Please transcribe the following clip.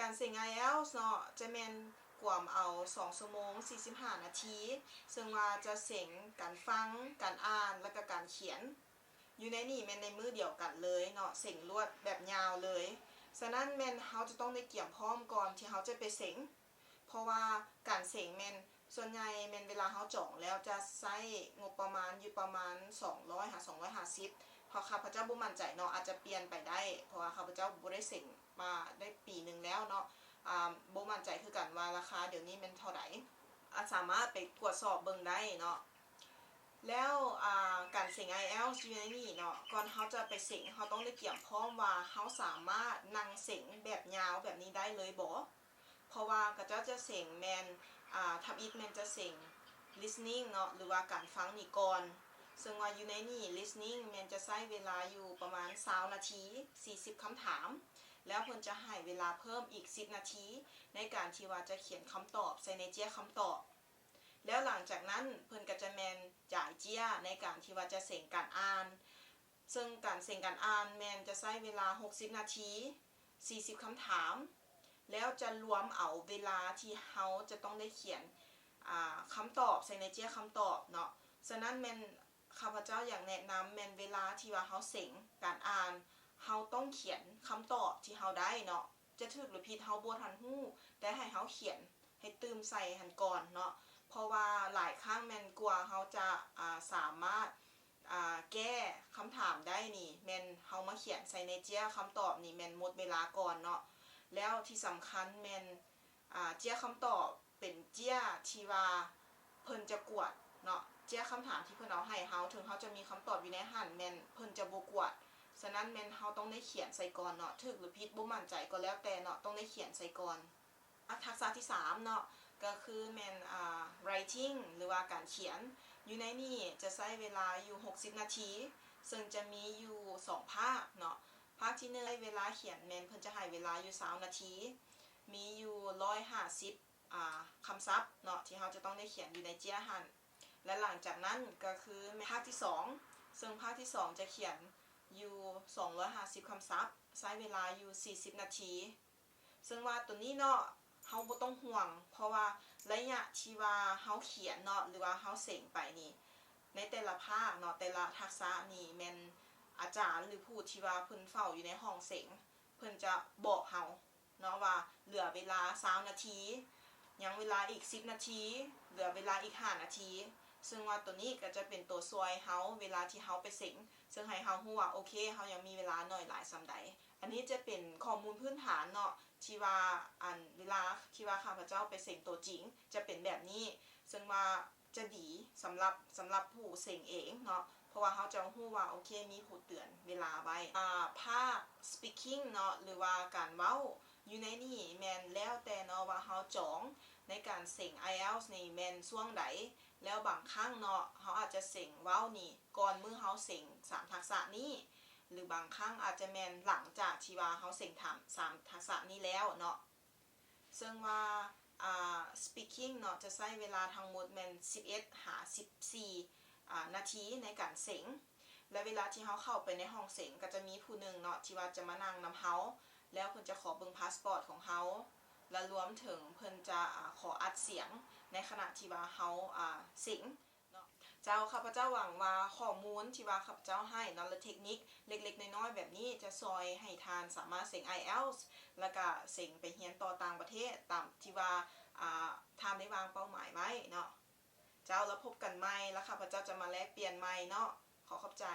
ການເສັງໄອເອລສເນາະ ຈະແມ່ນກວມເອົາສອງຊົ່ວໂມງສີ່ສິບຫ້ານາທີ ເຊິ່ງວ່າຈະເສັງການຟັງ, ການອ່ານ ແລະກະການຂຽນ. ຢູ່ໃນນີ້ແມ່ນໃນມື້ດຽວກັນເລີຍເນາະ, ເສັງລວດແບບຍາວເລີຍ. ສະນັ້ນແມ່ນເຮົາຈະຕ້ອງໄດ້ກຽມພ້ອມກ່ອນທີ່ເຮົາຈະໄປເສັງ. ເພາະວ່າການເສັງແມ່ນ ສ່ວນໃຫຍ່ແມ່ນເວລາເຮົາຈອງແລ້ວຈະໃຊ້ງົບປະມານຢູ່ປະມານສອງຮ້ອຍຫາສອງຮ້ອຍຫ້າສິບ ເພາະຂ້າພະເຈົ້າບໍ່ໝັ້ນໃຈເນາະ, ອາດຈະປ່ຽນໄປໄດ້ ເພາະວ່າຂ້າພະເຈົ້າບໍ່ໄດ້ເສັງມາໄດ້ປີໜຶ່ງແລ້ວເນາະ, ອາ ບໍ່ໝັ້ນໃຈຄືກັນວ່າລາຄາດຽວນີ້ແມ່ນເທົ່າໃດ, ອາ ສາມາດໄປກວດສອບເບິ່ງໄດ້ເນາະ. ແລ້ວ ອາ ການເສັງໄອເອລສຢູ່ໃນນີ້ເນາະ, ກ່ອນເຮົາຈະໄປເສັງ ເຮົາຕ້ອງໄດ້ກຽມພ້ອມວ່າເຮົາສາມາດນັ່ງເສັງແບບຍາວແບບນີ້ໄດ້ເລີຍບໍ່? ເພາະວ່າເຂົາເຈົ້າຈະເສັງແມ່ນ ອາ ທຳອິດແມ່ນຈະເສັງ listening ເນາະ ຫຼືວ່າການຟັງນີ້ກ່ອນ, ເຊິ່ງວ່າຢູ່ໃນນີ້ listening ແມ່ນຈະໃຊ້ເວລາຢູ່ປະມານຊາວນາທີ ສີ່ສິບຄຳຖາມ, ແລ້ວເພິ່ນຈະໃຫ້ເວລາເພີ່ມອີກສິບນາທີ ໃນການທີ່ວ່າຈະຂຽນຄຳຕອບໃສ່ໃນເຈ້ຍຄຳຕອບ. ແລ້ວຫຼັງຈາກນັ້ນເພິ່ນກໍຈະແມ່ນຈ່າຍເຈ້ຍໃນການທີ່ວ່າຈະເສັງການອ່ານ, ເຊິ່ງການເສັງການອ່ານແມ່ນຈະໃຊ້ເວລາຫົກສິບນາທີ ສີ່ສິບຄຳຖາມ, ແລ້ວຈະລວມເອົາເວລາທີ່ເຮົາຈະຕ້ອງໄດ້ຂຽນ ອາ ຄຳຕອບໃສ່ໃນເຈ້ຍຄຳຕອບເນາະ. ສະນັ້ນແມ່ນ ຂ້າພະເຈົ້າຢາກແນະນຳແມ່ນເວລາທີ່ວ່າເຮົາເສັງການອ່ານ ເຮົາຕ້ອງຂຽນຄຳຕອບທີ່ເຮົາໄດ້ເນາະ, ຈະຖືກຫຼືຜິດເຮົາບໍ່ທັນຮູ້, ແຕ່ໃຫ້ເຮົາຂຽນໃຫ້ຕື່ມໃສ່ຫັ້ນກ່ອນເນາະ. ເພາະວ່າຫຼາຍຄັ້ງແມ່ນກວ່າເຮົາຈະ ອາ ສາມາດ ອາ ແກ້ຄຳຖາມໄດ້ນີ້ ແມ່ນເຮົາມາຂຽນໃສ່ໃນເຈ້ຍຄຳຕອບນີ້ແມ່ນໝົດເວລາກ່ອນເນາະ. ແລ້ວທີ່ສຳຄັນແມ່ນ ອາ ເຈ້ຍຄຳຕອບເປັນເຈ້ຍທີ່ວ່າເພິ່ນຈະກວດເນາະ, ເຈ້ຍຄຳຖາມທີ່ເພິ່ນເອົາໃຫ້ເຮົາ ເຖິງເຮົາຈະມີຄຳຕອບຢູ່ໃນຫັ້ນ ແມ່ນເພິ່ນຈະບໍ່ກວດ. ສະນັ້ນແມ່ນເຮົາຕ້ອງໄດ້ຂຽນໃສ່ກ່ອນເນາະ, ຖືກຫຼືຜິດ ບໍ່ໝັ້ນໃຈກໍແລ້ວແຕ່ເນາະ, ຕ້ອງໄດ້ຂຽນໃສ່ກ່ອນ. ອາ ທັກສະທີສາມເນາະ ກໍຄືແມ່ນ ອາ writing ຫຼືວ່າການຂຽນ. ຢູ່ໃນນີ້ຈະໃຊ້ເວລາຢູ່ຫົກສິບນາທີ ເຊິ່ງຈະມີຢູ່ສອງພາກເນາະ. ພາກທີໜຶ່ງ ເວລາຂຽນແມ່ນເພິ່ນຈະໃຫ້ເວລາຢູ່ຊາວນາທີ ມີຢູ່ຮ້ອຍຫ້າສິບ ອາ ຄຳສັບເນາະ ທີ່ເຮົາຈະຕ້ອງໄດ້ຂຽນຢູ່ໃນເຈ້ຍຫັ້ນ. ແລະ ຫຼັງຈາກນັ້ນກໍຄືແມ່ນພາກທີສອງ ເຊິ່ງພາກທີສອງຈະຂຽນຢູ່ສອງຮ້ອຍຫ້າສິບຄຳສັບ ໃຊ້ເວລາຢູ່ສີ່ສິບນາທີ. ເຊິ່ງວ່າໂຕນີ້ເນາະ ເຮົາບໍ່ຕ້ອງຫ່ວງ ເພາະວ່າໄລຍະທີ່ວ່າເຮົາຂຽນເນາະ ຫຼືວ່າເຮົາເສັງໄປນີ້ ໃນແຕ່ລະພາກເນາະ ແຕ່ລະທັກສະນີ້ແມ່ນອາຈານ ຫຼື ຜູ້ທີ່ວ່າເພິ່ນເຝົ້າຢູ່ໃນຫ້ອງເສັງ ເພິ່ນຈະບອກເຮົາເນາະວ່າເຫຼືອເວລາຊາວນາທີ, ຍັງເວລາອີກສິບນາທີ, ເຫຼືອເວລາອີກຫ້ານາທີ. ເຊິ່ງວ່າໂຕນີ້ກໍຈະເປັນໂຕຊ່ວຍເຮົາເວລາທີ່ເຮົາໄປເສັງ, ເຊິ່ງໃຫ້ເຮົາຮູ້ວ່າ ໂອເຄ ເຮົາຍັງມີເວລາໜ້ອຍຫຼາຍສ່ຳໃດ. ອັນນີ້ຈະເປັນຂໍ້ມູນພື້ນຖານເນາະ ທີ່ວ່າ ອັນ ເວລາທີ່ວ່າຂ້າພະເຈົ້າໄປເສັງໂຕຈິງ ຈະເປັນແບບນີ້, ເຊິ່ງວ່າຈະດີສຳລັບ ສຳລັບຜູ້ເສັງເອງເນາະ ເພາະວ່າເຮົາຈະຮູ້ວ່າ ໂອເຄ ມີຜູ້ເຕືອນເວລາໄວ້. ອາ ພາກ speaking ເນາະ ຫຼືວ່າການເວົ້າ ຢູ່ໃນນີ້ແມ່ນແລ້ວແຕ່ເນາະວ່າເຮົາຈອງໃນການເສັງ IELTS ນີ້ແມ່ນຊ່ວງໃດ, ແລ້ວບາງຄັ້ງເນາະ ເຮົາອາດຈະເສັງເວົ້ານີ້ ກ່ອນມື້ເຮົາເສັງສາມທັກສະນີ້ ຫຼືບາງຄັ້ງອາດຈະແມ່ນຫຼັງຈາກທີ່ວ່າເຮົາເສັງຖາມສາມທັກສະນີ້ແລ້ວເນາະ. ເຊິ່ງວ່າ ອາ speaking ເນາະ ຈະໃຊ້ເວລາທັງໝົດແມ່ນສິບເອັດຫາສິບສີ່ ອາ ນາທີໃນການເສັງ ແລະ ເວລາທີ່ເຮົາເຂົ້າໄປໃນຫ້ອງເສັງ ກໍຈະມີຜູ້ໜຶ່ງເນາະ ທີ່ວ່າຈະມານັ່ງນຳເຮົາ ແລ້ວເພິ່ນຈະຂໍເບິ່ງພາສປອດຂອງເຮົາ ແລະ ລວມເຖິງເພິ່ນຈະ ອາ ຂໍອັດສຽງໃນຂະນະທີ່ວ່າເຮົາ ອາ ເສັງ ເນາະ. ເຈົ້າ ຂ້າພະເຈົ້າຫວັງວ່າຂໍ້ມູນທີ່ວ່າຂ້າພະເຈົ້າໃຫ້ເນາະ ແລະ ເທັກນິກເລັກໆນ້ອຍໆແບບນີ້ ຈະຊ່ອຍໃຫ້ທ່ານສາມາດເສັງ IELTS ແລ້ວກະເສັງໄປຮຽນຕໍ່ຕ່າງປະເທດຕາມທີ່ວ່າ ອາ ທ່ານໄດ້ວາງເປົ້າໝາຍໄວ້ເນາະ. ເຈົ້າ ແລ້ວພົບກັນໃໝ່ ແລ້ວຂ້າພະເຈົ້າຈະມາແລກປ່ຽນໃໝ່ເນາະ. ຂໍຂອບໃຈ.